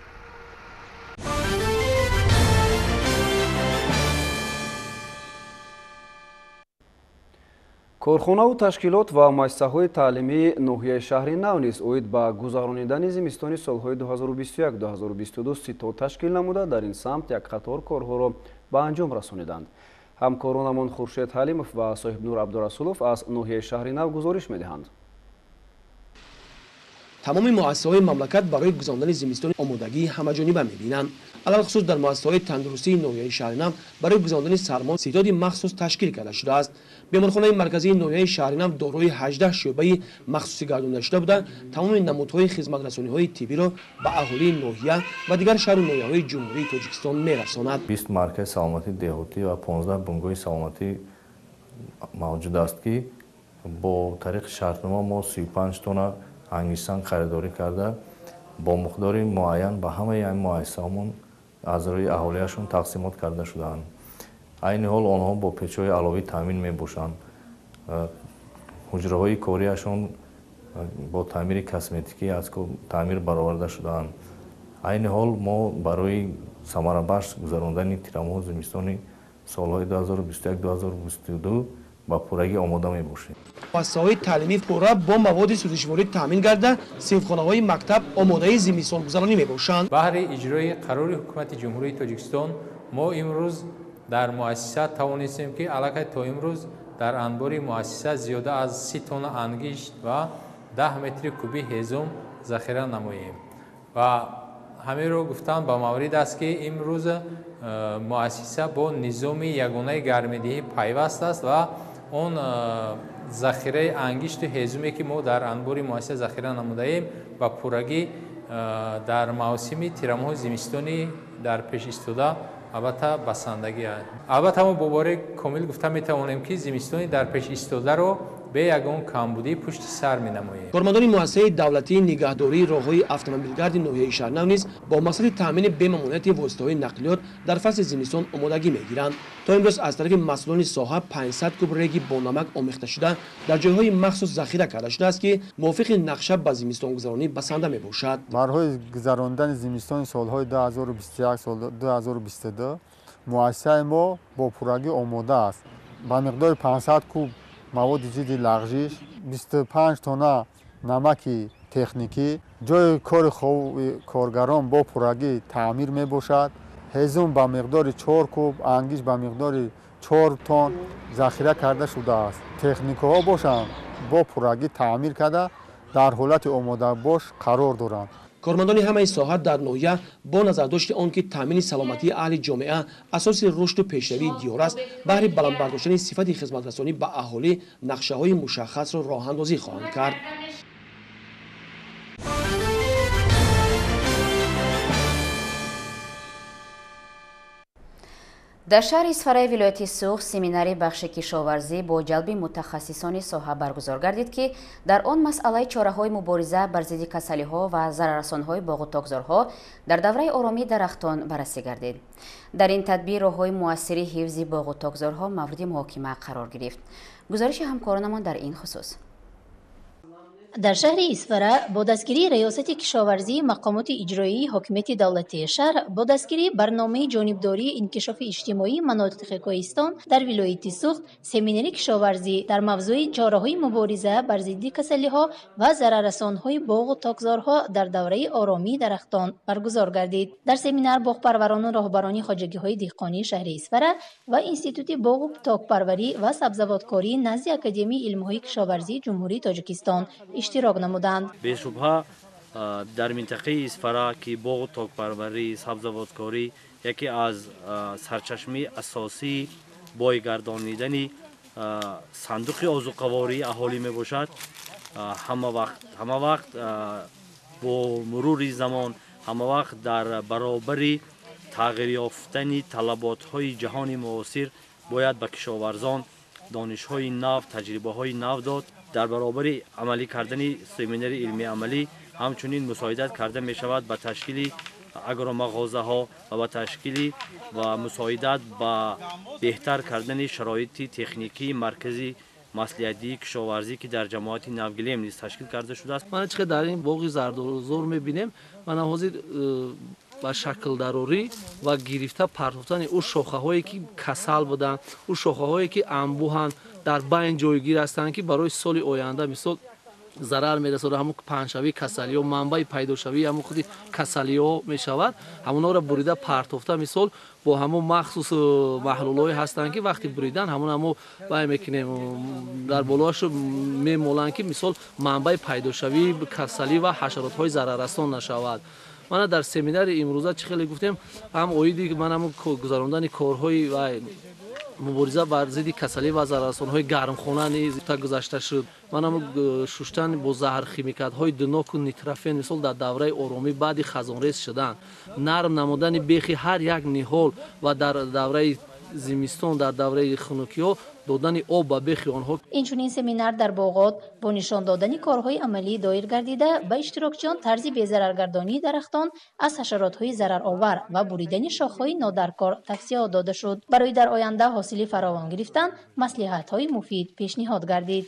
Корхонаву ташкилот ва муассисаҳои таълимии ноҳияи шаҳри Нав низ оид ба гузаронидани зимистони солҳои 2021-2022 ситод ташкил намуда, дар ин самт як қатор корҳоро ба анҷом расониданд. Ҳамкоронамон Хуршед Ҳалимов ва Соҳибнур Абдурасулов аз ноҳияи шаҳри Нав гузориш медиҳанд. Тамоми муассисаҳои мамлакат барои гузарондани зимистони омодагии ҳамаҷониба мебинанд. Алалхусус дар муассисаҳои тандурустии ноҳияи шаҳри Нав барои гузарондани сармо ситоди махсус ташкил карда шудааст. Беморхонаи марказии ноҳияи шаҳри Нав дорои 18 шӯъбаи махсусӣ гардонда шуда буда, тамоми намудҳои хизматрасониҳои тиббиро ба аҳолии ноҳия ва дигар шаҳру ноҳияҳои Ҷумҳурии Тоҷикистон мерасонад. 20 маркази саломатии деҳотӣ ва 15 бунгоҳи саломатӣ мавҷуд аст, ки бо тариқи шартнома мо 35 тонна ангиштсанг харидорӣ карда, бо миқдори муайян ба ҳамаи ин муассисаҳомон аз рӯи аҳолиашон тақсимот карда шудаанд. Айни ҳол онҳо бо печҳои аловӣ таъмин мебошанд. Ҳуҷраҳои кориашон бо таъмири косметикӣ аз таъмир бароварда шудаанд. Айни ҳол мо барои самарабахш гузарондани тирамоҳу зимистони солҳои 2021-2022 ба пуррагӣ омода мебошем. Муассисаҳои таълимӣ пурра бо маводи сӯзишворӣ таъмин гарда, синфхонаҳои мактаб омодаи зимистонгузаронӣ мебошанд. Баҳри иҷрои қарори ҳукумати Ҷумҳурии Тоҷикистон мо имрӯз дар муассиса тавонистем, ки аллакай то имрӯз дар анбори муассиса зиёда аз 30 тонна ангишт ва 10 метри куби ҳезум захира намоем. Ва ҳаминро гуфтан ба маврид аст, ки имрӯз муассиса бо низоми ягонаи гармидиҳӣ пайваст аст ва он захираи ангишту ҳезуме, ки мо дар анбори муассиса захира намудаем, ба пуррагӣ дар мавсими тирамоҳу зимистони дар пеш истода албатта басандагӣ аст. Албатта мо бо бовари комил гуфта метавонем, ки зимистони дар пеш истодаро бе ягон камбудӣ пушти сар менамоем. Кормандони муассисаи давлатии нигаҳдории роҳҳои автомобилгарди ноҳияи Шаҳрнав низ бо мақсади таъмини бемамониати воситаҳои нақлиёт дар фасли зимистон омодагӣ мегиранд. То имрӯз аз тарафи масъулони соҳа 500 куб реги бо намак омехта шуда дар ҷойҳои махсус захира карда шудааст, ки мувофиқи нақша ба зимистонгузаронӣ басанда мебошад. Барои гузарондани зимистони солҳои 2021-2022 муассисаи мо бо пуррагӣ омода аст. Ба миқдори 500 куб маводи зидди лағжиш, 25 тонна намаки техникӣ, ҷои кори коргарон бо пуррагӣ таъмир мебошад. Ҳезум ба миқдори 4 куб, ангишт ба миқдори 4 тонн захира карда шудааст. Техникаҳо бошанд бо пуррагӣ таъмир карда дар ҳолати омодабош қарор доранд. Кормандони ҳамаи соҳа дар ноҳия бо назардошти он ки таъмини саломатии аҳли ҷомеа асоси рушду пешравии диёр аст, баҳри баланд бардоштани сифати хизматрасонӣ ба аҳолӣ нақшаҳои мушаххасро роҳандозӣ хоҳанд кард. Дар шаҳри Исфараи вилояти Суғд семинари бахши кишоварзӣ бо ҷалби мутахассисони соҳа баргузор гардид, ки дар он масъалаи чораҳои мубориза бар зидди касалиҳо ва зараррасонҳои боғу токзорҳо дар давраи оромии дарахтон баррасӣ гардид. Дар ин тадбир роҳҳои муассири ҳифзи боғу токзорҳо мавриди муҳокима қарор гирифт. Гузориши ҳамкоронамон дар ин хусус. Дар шаҳри Исфара бо дастгирии Раёсати кишоварзии мақомоти иҷроии ҳокимияти давлатии шаҳр бо дастгирии барномаи ҷонибдории инкишофи иҷтимоии манотиқи Кӯҳистон дар вилояти Суғд семинари кишоварзӣ дар мавзӯи чораҳои мубориза бар зидди касалиҳо ва зараррасонҳои боғу токзорҳо дар давраи оромии дарахтон баргузор гардид. Дар семинар боғпарварону роҳбарони хоҷагиҳои деҳқонии шаҳри Исфара ва Институти боғу токпарварӣ ва сабзавоткории назди Академияи илмҳои кишоварзии Ҷумҳурии Тоҷикистон иштирок намуданд. Бешубҳа дар минтақаи Исфара, ки боғу токпарварӣ, сабзавоткорӣ яке аз сарчашмаи асосии бойгардонидани сандуқи озуқавории аҳолӣ мебошад, ҳама вақт бо мурури замон, ҳама вақт дар баробари тағйир ёфтани талаботҳои ҷаҳони муосир бояд ба кишоварзон донишҳои нав, таҷрибаҳои нав дод. Дар баробари амалӣ кардани семинари илмии амалӣ ҳамчунин мусоидат карда мешавад ба ташкили агромағозаҳо ва ба ташкили ва мусоидат ба беҳтар кардани шароити техникии маркази маслиҳатии кишоварзӣ, ки дар ҷамоати Навгилем низ ташкил карда шудааст. Мана чӣ дар ин боғи зардолузор мебинем. Мана ҳозир Ба шаклдарорӣ ва гирифта партофтани ӯ шохаҳое ки касал буданд, ӯ шохаҳое ки анбӯҳанд, дар байн ҷойгир ҳастанд, ки барои соли оянда мисол зарар мерасонад, ҳамун паҳншавии касалиҳо, манбаи пайдошавии ҳамун худи касалиҳо мешавад. Ҳамонҳоро бурида партофта мисол бо ҳамун махсус маҳлулҳое ҳастанд, ки вақти буридан ҳамун ҳамо вай мекунем, дар болоашо мемоланд, ки мисол манбаи пайдошавии касалӣ ва ҳашаротҳои зараррасон нашавад. Мана дар семинари имрӯза чӣ хеле гуфтем, ҳам оиди ман ҳамун гузарондани корҳои вай мубориза бар зидди касалӣ ва зараррасонҳои гармхона низ гузашта шуд. Ман ҳамун шуштан бо заҳрхимикатҳои дуноку нитрофен мисол дар давраи оромӣ баъди хазонрез шудан, нарм намудани бехи ҳар як ниҳол ва дар давраи зимистон, дар давраи хунукиҳо додани об ба бехи онҳо. Инчунин семинар дар боғот бо нишон додани корҳои амалӣ доир гардида, ба иштирокчиён тарзи безараргардонии дарахтон аз ҳашаротҳои зараровар ва буридани шохҳои нодаркор тавсияҳо дода шуд. Барои дар оянда ҳосили фаровон гирифтан маслиҳатҳои муфид пешниҳод гардид.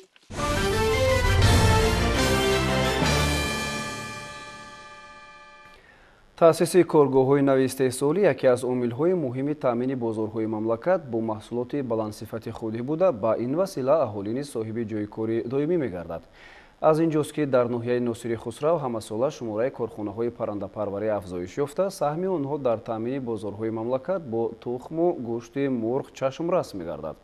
Таъсиси коргоҳҳои нави истеҳсолӣ яке аз омилҳои муҳими таъмини бозорҳои мамлакат бо маҳсулоти баландсифати худӣ буда, ба ин васила аҳолӣ низ соҳиби ҷойи кори доимӣ мегардад. Аз ин ҷост, ки дар ноҳияи Носири Хусрав ҳамасола шумораи корхонаҳои паррандапарварӣ афзоиш ёфта, саҳми онҳо дар таъмини бозорҳои мамлакат бо тухму гӯшти мурғ чашмрас мегардад.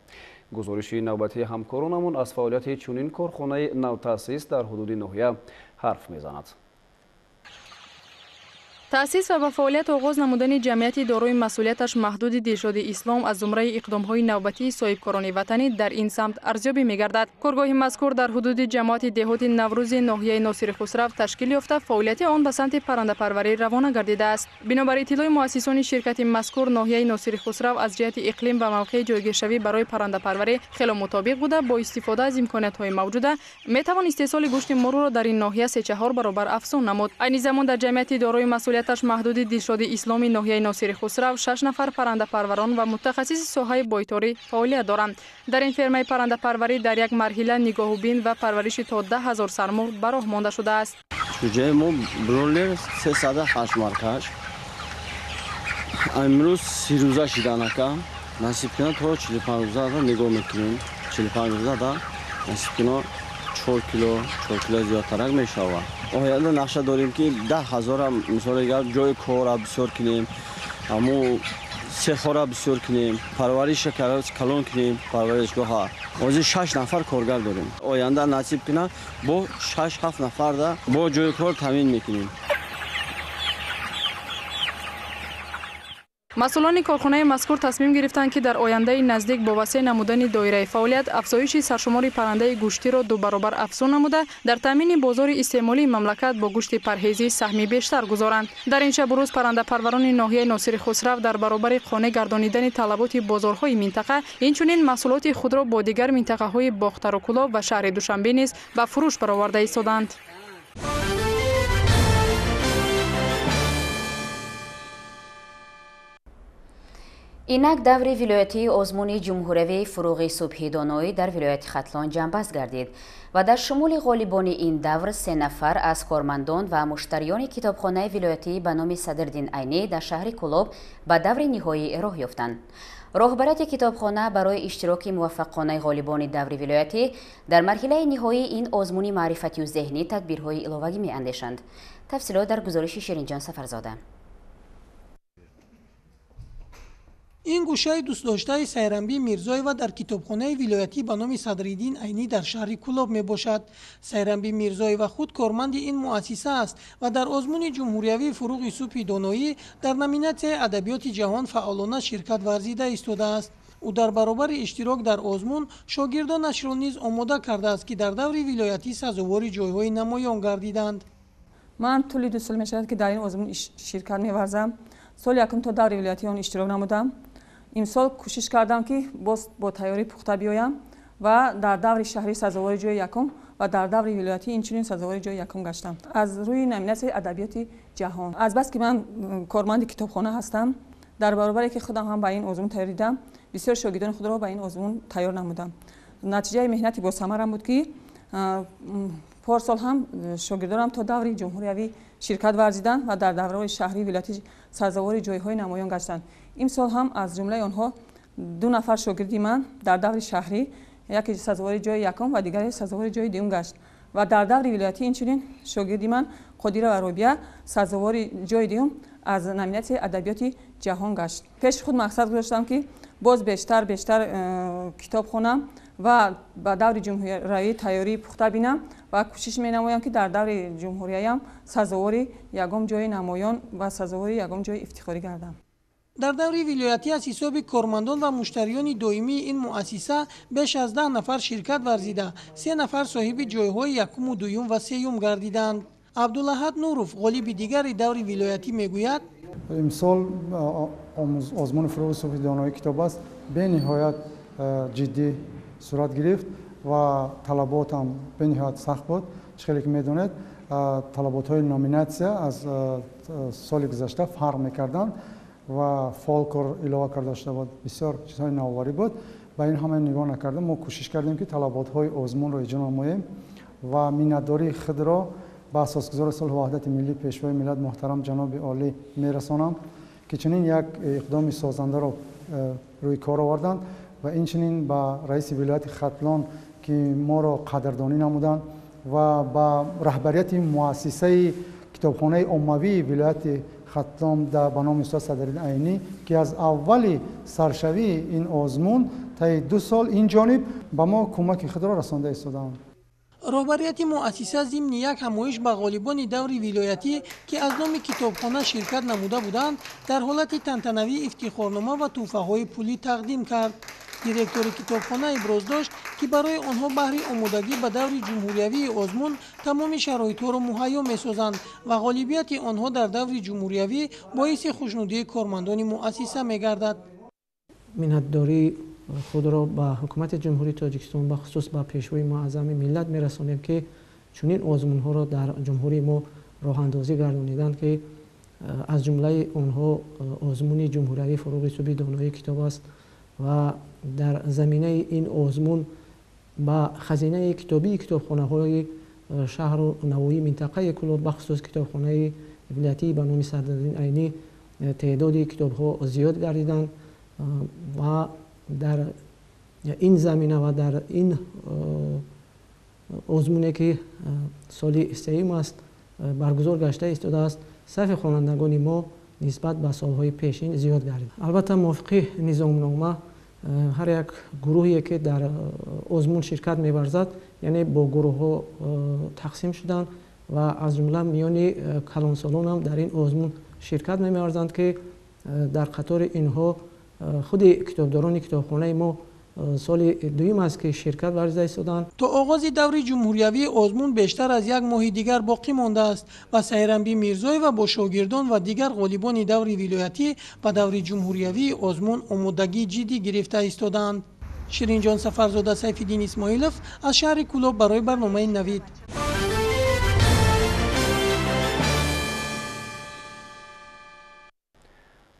Гузориши навбатии ҳамкоронамон аз фаъолияти чунин корхонаи навтаъсис дар ҳудуди ноҳия ҳарф мезанад. Таъсис ва ба фаъолият оғоз намудани ҷамъияти дорои масъулияташ маҳдуди Дилшоди Ислом аз зумраи иқдомҳои навбатии соҳибкорони ватанӣ дар ин самт арзёбӣ мегардад. Коргоҳи мазкур дар ҳудуди ҷамоати деҳоти Наврӯзи ноҳияи Носири Хусрав ташкил ёфта, фаъолияти он ба самти паррандапарварӣ равона гардидааст. Бинобар иттилои муассисони ширкати мазкур, ноҳияи Носири Хусрав аз ҷиҳати иқлим ва мавқеи ҷойгиршавӣ барои паррандапарварӣ хело мутобиқ буда, бо истифода аз имкониятҳои мавҷуда метавон истеҳсоли гӯшти мурғро дар ин ноҳия 3-4 баробар афзун намуд. Айни замон дар ҷамъияти дорои масъулияташ маҳдуди Дилшоди Исломи ноҳияи Носири Хусрав 6 нафар паррандапарварон ва мутахассиси соҳаи бойторӣ фаъолият доранд. Дар ин фермаи паррандапарварӣ дар як марҳила нигоҳубин ва парвариши то 10 000 сармурғ ба роҳ монда шудааст. Чӯҷаи мо бройлер 308 маркаш. Имрӯз 30 рӯза шидан ака. Насиб кунад то 45 рӯза нигоҳ мекунем. 45 рӯза да насиб кунад 4 кило, 4 кило зиёдтарак мешавад. Оянда нақша дорем, ки 10 000 мисол агар ҷои корра бисёр кунем, ҳамун сехора бисёр кунем, парвариша калон кунем, парваришгоҳа. Ҳозир 6 нафар коргар дорем. Оянда насиб кунад бо 6-7 нафарда бо ҷои кор таъмин мекунем. Масъулони корхонаи мазкур тасмим гирифтанд, ки дар ояндаи наздик бо васеъ намудани доираи фаъолият афзоиши саршумори паррандаи гӯштиро 2 баробар афзун намуда, дар таъмини бозори истеъмолии мамлакат бо гӯшти парҳезӣ саҳми бештар гузоранд. Дар ин шабу рӯз паррандапарварони ноҳияи Носири Хусрав дар баробари қонеъ гардонидани талаботи бозорҳои минтақа, инчунин маҳсулоти худро бо дигар минтақаҳои Бохтару Кӯлоб ва шаҳри Душанбе низ ба фурӯш бароварда истоданд. Инак даври вилоятии озмуни ҷумҳуриявии фуруғи субҳи доноӣ дар вилояти Хатлон ҷамъбаст гардид ва дар шумули ғолибони ин давр 3 нафар аз кормандон ва муштариёни китобхонаи вилоятӣ ба номи Садриддин Айнӣ дар шаҳри Кӯлоб ба даври ниҳоӣ роҳ ёфтанд. Роҳбарияти китобхона барои иштироки муваффақонаи ғолибони даври вилоятӣ дар марҳилаи ниҳоии ин озмуни маърифатию зеҳнӣ тадбирҳои иловагӣ меандешанд. Тафсилот дар гузориши Ширинҷон Сафарзода. Ин гӯшаи дӯстдоштаи Сайрамбӣ Мирзоева дар китобхонаи вилоятӣ ба номи Садриддин Айнӣ дар шаҳри Кӯлоб мебошад. Сайрамбӣ Мирзоева худ корманди ин муассиса аст ва дар озмуни ҷумҳуриявии фуруғи субҳи доноӣ дар номинатсияи адабиёти ҷаҳон фаъолона ширкат варзида истодааст. Ӯ дар баробари иштирок дар озмун шогирдонашро низ омода кардааст, ки дар даври вилоятӣ сазовори ҷойҳои намоён гардиданд. Ман тӯли 2 сол мешавад, ки дар ин озмун ширкат меварзам. Соли якум то даври вилоятии он иштирок намудам. Имсол кӯшиш кардам, ки боз бо тайёрӣ пухта биёям ва дар даври шаҳрӣ сазовори ҷои якум ва дар даври вилоятӣ инчунин сазовори ҷои якум гаштам. Аз рӯи номинатсияи адабиёти ҷаҳон. Азбаски ман корманди китобхона ҳастам, дар баробаре ки худам ҳам ба ин озмун тайёр дидам, бисёр шогирдони худро ба ин озмун тайёр намудам. Натиҷаи меҳнати босамарам буд, ки порсол ҳам шогирдонам то даври ҷумҳуриявӣ ширкат варзиданд ва дар давраҳои шаҳрӣ вилоятӣ сазовори ҷойҳои намоён гаштанд. Имсол ҳам аз ҷумлаи онҳо 2 нафар шогирди ман дар даври шаҳрӣ, яке сазовори ҷои якум ва дигаре сазовори ҷои дуюм гашт. Ва дар даври вилоятӣ инчунин шогирди ман Қодирова Робия сазовори ҷои дуюм аз номинатсияи адабиёти ҷаҳон гашт. Пеши худ мақсад гузоштам, ки боз бештар китоб хонам ва ба даври ҷумҳуриявӣ тайёрии пухта бинам ва кӯшиш менамоям, ки дар даври ҷумҳуриявиам сазовори ягон ҷои намоён ва сазовори ягон ҷои ифтихорӣ гардам. Дар даври вилоятӣ аз ҳисоби кормандон ва муштариёни доимии ин муассиса беш аз 10 нафар ширкат варзида, 3 нафар соҳиби ҷойҳои якуму дуюм ва сеюм гардиданд. Абдулаҳад Нуров, ғолиби дигари даври вилоятӣ, мегӯяд: имсол озмуни фурӯғи субҳи донои китоб аст бениҳоят ҷиддӣ сурат гирифт ва талаботам бениҳоят сахт буд. Чӣ хеле ки медонед, талаботҳои номинатсия аз соли гузашта фарқ мекарданд ва фолклор илова карда шуда буд, бисёр чизҳои навоварӣ буд. Ба ин ҳама нигоҳ накарда мо кӯшиш кардем, ки талаботҳои озмунро иҷро намоем ва миннатдории худро ба асосгузори сулҳу ваҳдати миллӣ, пешвои миллат муҳтарам ҷаноби олӣ мерасонам, ки чунин як иқдоми созандаро рӯи кор оварданд ва инчунин ба раиси вилояти Хатлон, ки моро қадрдонӣ намуданд, ва ба раҳбарияти муассисаи китобхонаи оммавии вилояти Хатлон ба номи устод Садриддин Айнӣ, ки аз аввали саршавии ин озмун таи 2 сол ин ҷониб ба мо кӯмаки худро расонда истодаанд. Роҳбарияти муассиса зимни як ҳамоиш ба ғолибони даври вилоятӣ, ки аз номи китобхона ширкат намуда буданд, дар ҳолати тантанавӣ ифтихорнома ва тӯҳфаҳои пулӣ тақдим кард. Директори китобхона иброз дошт, ки барои онҳо баҳри омодагӣ ба даври ҷумҳуриявии озмун тамоми шароитҳоро муҳайё месозанд ва ғолибияти онҳо дар даври ҷумҳуриявӣ боиси хушнудии кормандони муассиса мегардад. Миннатдории худро ба ҳукумати Ҷумҳурии Тоҷикистон, бахусус ба пешвои муаззами миллат мерасонем, ки чунин озмунҳоро дар ҷумҳурии мо роҳандозӣ гардониданд, ки аз ҷумлаи онҳо озмуни ҷумҳуриявии фурӯғи субҳи донои китоб аст ва дар заминаи ин озмун ба хазинаи китобии китобхонаҳои шаҳру навоии минтақаи Кӯлоб, бахусус китобхонаи вилоятии ба номи Садриддин Айнӣ, теъдоди китобҳо зиёд гардиданд ва дар ин замина ва дар ин озмуне, ки соли сеюм аст баргузор гашта истодааст, сафи хонандагони мо нисбат ба солҳои пешин зиёд гардид. Албатта, мувофиқи низомнома ҳар як гурӯҳе, ки дар озмун ширкат меварзад, яъне бо гурӯҳҳо тақсим шуданд ва аз ҷумла миёни калонсолонам дар ин озмун ширкат меварзанд, ки дар қатори инҳо худи китобдорони китобхонаи мо соли дуюм аст, ки ширкат варзида истоданд. То оғози даври ҷумҳуриявии озмун бештар аз 1 моҳи дигар боқӣ мондааст ва Сайрамбӣ Мирзоева бо шогирдон ва дигар ғолибони даври вилоятӣ ба даври ҷумҳуриявии озмун омодагии ҷиддӣ гирифта истодаанд. Ширинҷон Сафарзода, Сайфиддин Исмоилов аз шаҳри Кӯлоб барои барномаи Навид.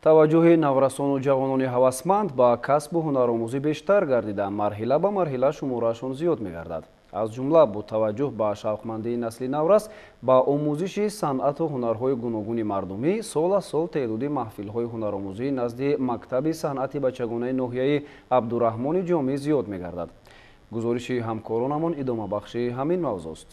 Таваҷҷӯҳи наврасону ҷавонони ҳавасманд ба касбу ҳунаромӯзӣ бештар гардида, марҳила ба марҳила шумораашон зиёд мегардад. Аз ҷумла бо таваҷҷӯҳ ба шавқмандии насли наврас ба омӯзиши санъату ҳунарҳои гуногуни мардумӣ, сол аз сол теъдоди маҳфилҳои ҳунаромӯзӣ назди мактаби санъати бачагонаи ноҳияи Абдураҳмони Ҷомӣ зиёд мегардад. Гузориши ҳамкоронамон идомабахши ҳамин мавзӯст.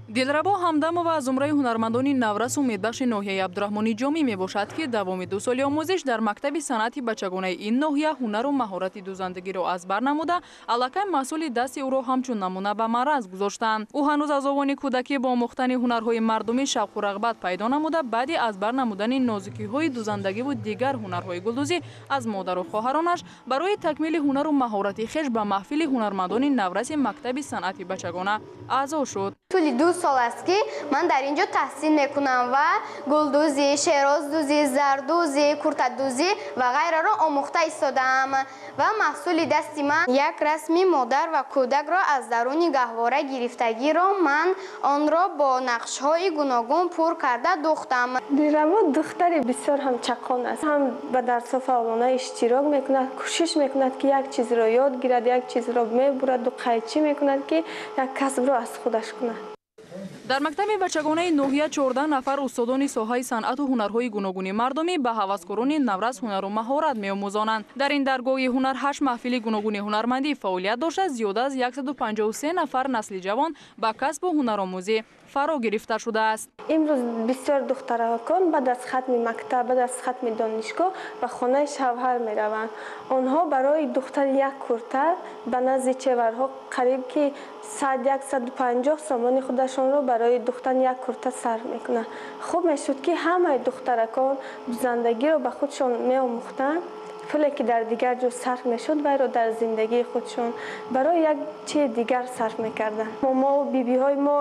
Дилрабо Ҳамдамова аз зумраи ҳунармандони наврасу умедбахши ноҳияи Абдураҳмони Ҷомӣ мебошад, ки давоми 2 соли омӯзиш дар мактаби санъати бачагонаи ин ноҳия ҳунару маҳорати дӯзандагиро аз бар намуда, аллакай маҳсули дасти ӯро ҳамчун намуна ба маъраз гузоштанд. Ӯ ҳанӯз аз овони кӯдакӣ бо омӯхтани ҳунарҳои мардумӣ шавқу рағбат пайдо намуда, баъди аз бар намудани нозукиҳои дӯзандагиву дигар ҳунарҳои гулдӯзӣ аз модару хоҳаронаш барои такмили ҳунару маҳорати хеш ба маҳфили ҳунармандони навраси мактаби санъати бачагона аъзо шуд. Тӯли 2 сол аст, ки ман дар ин ҷо таҳсил мекунам ва гулдӯзӣ, шероздӯзӣ, зардӯзӣ, куртадӯзӣ ва ғайраро омӯхта истодаам ва маҳсули дасти ман як расми модар ва кӯдакро аз даруни гаҳвора гирифтагиро ман онро бо нақшҳои гуногун пур карда дӯхтам. Дилрабо духтари бисёр ҳам чақон аст, ҳам ба дарсҳо фаъолона иштирок мекунад, кӯшиш мекунад, ки як чизро ёд гирад, як чизро мебураду қайчӣ мекунад, ки як касбро аз худаш кунад. Дар мактаби бачагонаи ноҳия 14 нафар устодони соҳаи санъату ҳунарҳои гуногуни мардумӣ ба ҳаваскорони наврас ҳунару маҳорат меомӯзонанд. Дар ин даргоҳи ҳунар 8 маҳфили гуногуни ҳунармандӣ фаъолият дошта, зиёда аз 153 нафар насли ҷавон ба касбу ҳунаромӯзӣ фаро гирифта шудааст. Имрӯз бисёр духтаракон баъд аз хатми мактаб, баъд аз хатми донишгоҳ ба хонаи шавҳар мераванд. Онҳо барои духтари як курта ба назди чеварҳо қариб ки 100-150 сомони худашонро барои духтани як курта сарф мекунанд. Хуб мешуд, ки ҳамаи духтаракон дузандагиро ба худшон меомӯхтанд. Пуле ки дар дигар ҷо сарф мешуд, вайро дар зиндагии худшон барои як чизи дигар сарф мекарданд. Мо бибиҳои мо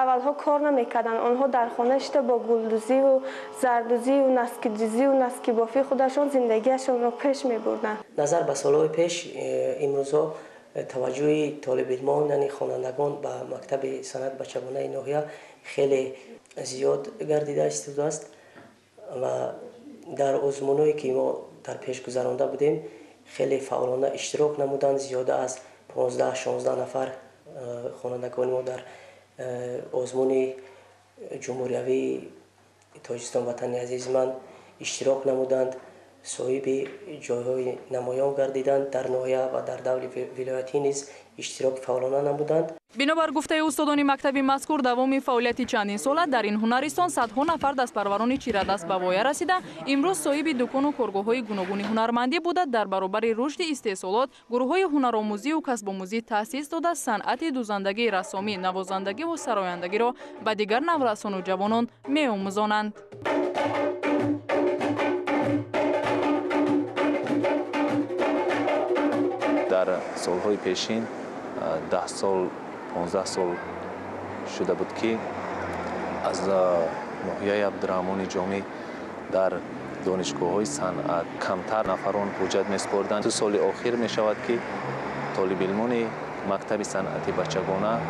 аввалҳо кор намекарданд. Онҳо дар хона шита бо гулдузиву зардузиву наскидузиву наскибофии худашон зиндагиашонро пеш мебурданд. Назар ба солҳои пеш, имрӯзҳо таваҷҷӯҳи толибилмон, яъне хонандагон ба мактаби санъат бачагонаи ноҳия хеле зиёд гардида истодааст ва дар озмунҳое ки мо дар пеш гузаронда будем, хеле фаъолона иштирок намуданд. Зиёда аз 15-16 нафар хонандагони мо дар озмуни ҷумҳуриявии Тоҷикистон ватани азизи ман иштирок намуданд, соҳиби ҷойҳои намоён гардиданд. Дар ноҳия ва дар даври вилоятӣ низ иштироки фаъолона намуданд. Бинобар гуфтаи устодони мактаби мазкур, давоми фаъолияти чандин сола дар ин ҳунаристон садҳо нафар дастпарварони чирадаст ба воя расида, имрӯз соҳиби дукону коргоҳҳои гуногуни ҳунармандӣ буда, дар баробари рушди истеҳсолот гурӯҳҳои ҳунаромӯзию касбомӯзӣ таъсис дода, санъати дузандагӣ, рассомӣ, навозандагиву сарояндагиро ба дигар наврасону ҷавонон меомӯзонанд. Дар солҳои пешин 10 сол, 15 сол шуда буд, ки аз ноҳияи Абдураҳмони Ҷомӣ дар донишгоҳҳои санъат камтар нафарон ҳуҷҷат месупорданд. 2 соли охир мешавад, ки толибилмони мактаби санъати бачагона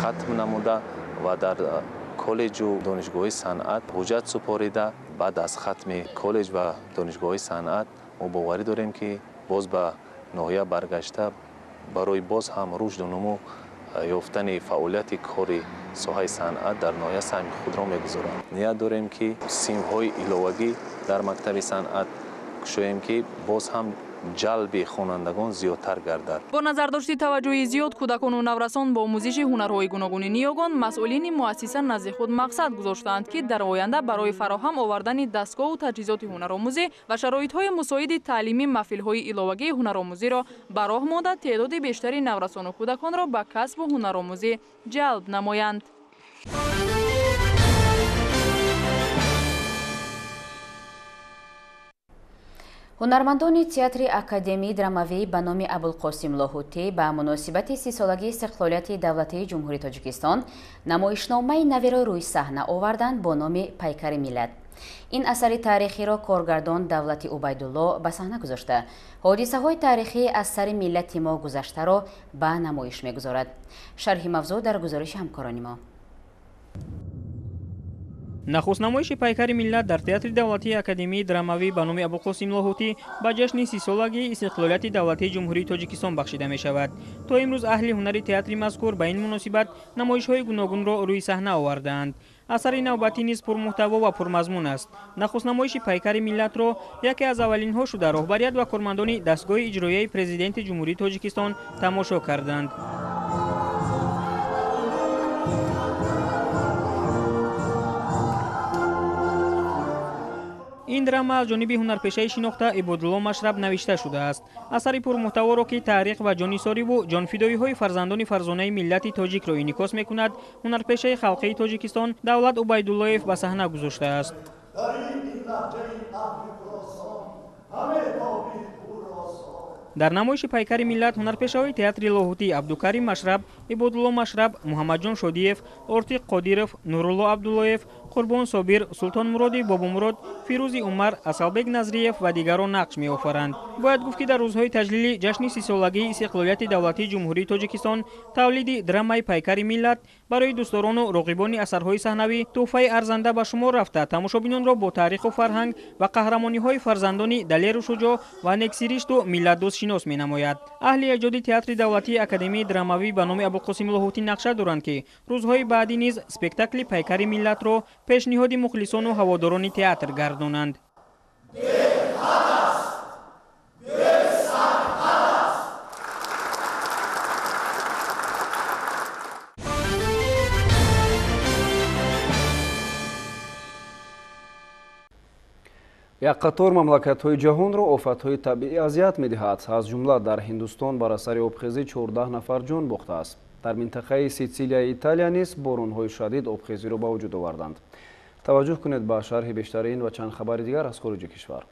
хатм намуда ва дар коллеҷу донишгоҳҳои санъат ҳуҷҷат супорида. Баъд аз хатми коллеҷ ва донишгоҳҳои санъат мо боварӣ дорем, ки боз ба ноҳия баргашта барои боз ҳам рушду нумӯ ёфтани фаъолияти кори соҳаи санъат дар ноҳия саҳми худро мегузоранд. Ният дорем, ки синфҳои иловагӣ дар мактаби санъат кушоем, ки боз ҳам ҷалби хонандагон зиёдтар гардад. Бо назардошти таваҷҷӯҳи зиёд кӯдакону наврасон бо омӯзиши ҳунарҳои гуногуни ниёгон, масъулини муассиса назди худ мақсад гузоштаанд, ки дар оянда барои фароҳам овардани дастгоҳу таҷҳизоти ҳунаромӯзӣ ва шароитҳои мусоиди таълимӣ маҳфилҳои иловагии ҳунаромӯзиро ба роҳ монда, теъдоди бештари наврасону кӯдаконро ба касбу ҳунаромӯзӣ ҷалб намоянд. Ҳунармандони театри академии драмавӣ ба номи Абулқосим Лоҳутӣ ба муносибати 30-солагии истиқлолияти давлатии Ҷумҳурии Тоҷикистон намоишномаи наверо рӯи саҳна оварданд бо номи Пайкари миллат. Ин асари таърихиро коргардон Давлати Убайдулло ба саҳна гузошта, ҳодисаҳои таърихии аз сари миллати мо гузаштаро ба намоиш мегузорад. Шарҳи мавзӯъ дар гузориши ҳамкорони мо. Нахуст намоиши Пайкари миллат дар театри давлатии академии драмавӣ ба номи Абулқосим Лоҳутӣ ба ҷашни 30-солагии истиқлолияти давлатии Ҷумҳурии Тоҷикистон бахшида мешавад. То имрӯз аҳли ҳунари театри мазкур ба ин муносибат намоишҳои гуногунро рӯи саҳна овардаанд. Асари навбатӣ низ пурмуҳтаво ва пурмазмун аст. Нахуст намоиши Пайкари миллатро яке аз аввалинҳо шуда роҳбарият ва кормандони дастгоҳи иҷроияи президенти Ҷумҳурии Тоҷикистон тамошо карданд. Ин драма аз ҷониби ҳунарпешаи шинохта Ибодулло Машраб навишта шудааст. Асари пурмуҳтаворо, ки таърих ва ҷонисориву ҷонфидоиҳои фарзандони фарзонаи миллати тоҷикро инъикос мекунад, ҳунарпешаи халқии Тоҷикистон Давлат Убайдуллоев ба саҳна гузоштааст. Дар намоиши Пайкари миллат ҳунарпешаҳои театри Лоҳутӣ Абдукарим Машраб, Ибодулло Машраб, Муҳаммадҷон Шодиев, Ортиқ Қодиров, Нурулло Абдуллоев, Қурбон Собир, Султон Муроди Бобомурод, Фирӯзи Умар, Асалбек Назриев ва дигарон нақш меофаранд. Бояд гуфт, ки дар рӯзҳои таҷлили ҷашни 30-солагии истиқлолияти давлатии Ҷумҳурии Тоҷикистон тавлиди драмаи «Пайкари миллат» барои дӯстдорону роғибони асарҳои саҳнавӣ тӯҳфаи арзанда ба шумор рафта, тамошобинонро бо таъриху фарҳанг ва қаҳрамониҳои фарзандони далеру шуҷоъ ва нексиришту миллатдӯст шинос менамояд. Аҳли эҷоди Театри давлатии академияи драмавӣ ба номи Абуқосим Лоҳутӣ нақша доранд, ки рӯзҳои баъдӣ низ спектакли «Пайкари миллатро» пешниҳоди мухлисону ҳаводорони театр гардонанд. Як қатор мамлакатҳои ҷаҳонро офатҳои табиӣ азият медиҳад. Аз ҷумла дар Ҳиндустон бар асари обхезӣ 14 нафар ҷон бохтааст. Дар минтақаи Ситсилияи Италия низ боронҳои шадид обхезиро ба вуҷуд оварданд. Таваҷҷӯҳ кунед ба шарҳи бештари ин ва чанд хабари дигар аз хориҷи кишвар.